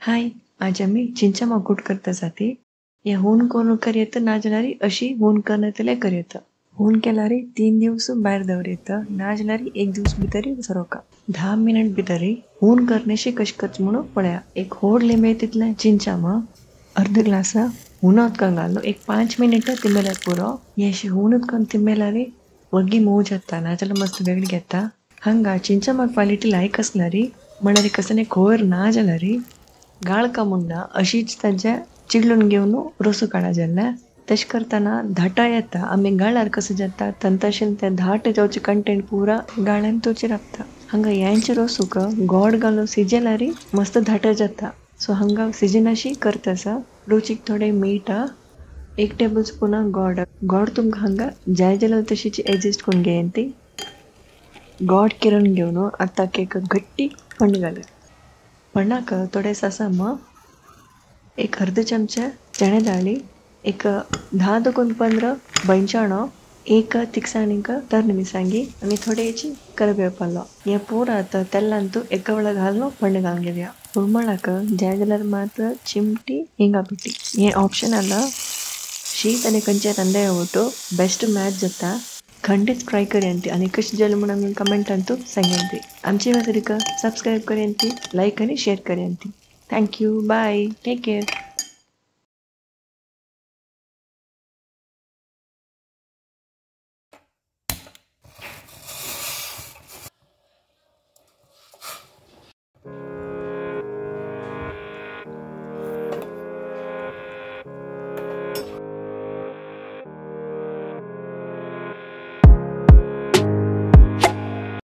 हाय, आज आमी चिंचा माकूट करता जाती. हे हून करून करयेत ना जाल्यार अशी हून करनातले करयेत. हून केल्यार 3 दिवस भायर दवरयेत, ना जाल्यार 1 दिवस भितर सरोका. 10 मिनट भितर हून करण्याशी कशें करचें म्हणून पळया. एक होड लिंबे तितलें चिंचामा अर्द ग्लास हून उदकान घालून एक 5 मिनट तिमेल्यार पुरो. हे अशी हून उदकान तिमेल्यार वग्गी मोव जाता, ना जाल्यार मस्त वेगळी घेता. हांगा चिंचामा क्वालिटी लायक आसल्यार म्हळ्यार कसलें खोर ना जाल्यार गाळका म्हणना अशीच तांचे चिडलून घेवन रोसू काडा जाल्लें. तशें करतना धाटा येता, आमी गाळार कसो जाता तशें तें धाट जावचें कंटेंट पुरा गाळ्यान तोचें रावता. हांगा यांचे रोसूक गोड घालून सिजल्यार मस्त धाटा जाता. सो हांगा सिजनाशी करता आसा. रुचीक थोडें मीठ, 1 टेबल स्पून गोड. गोड तुमकां हांगा जाय जाल्यार तशीच एडजस्ट करून घेयन ती. गोड किरण घेवन आतां एक घट्टी फंड घालया. फंडाक थोडे सासम, एक अर्द चमचे चणे दाळी, एक 10 दुकून 15 बैंचाणो, एक तिखसाणीक तरणी मिरसांगी आनी थोडेची करबेव पालो. हे पुरा आतां तेलांत एका वेळा घालून फंड घालून घेवया. हुरमळाक जाय जाल्यार मात चिमटी हिंगा पिठी. हे ऑप्शनल. शीत आनी खंयच्या रांदया वटो बेस्ट मॅच जाता. खंडीत ट्राय करयांती आनी कशें जालें म्हूण आमी कमेंटांतू सांगयांती. आमचे वासरीक सबस्क्रायब करयांती, लायक आनी share करयांती. Thank you, bye, take care.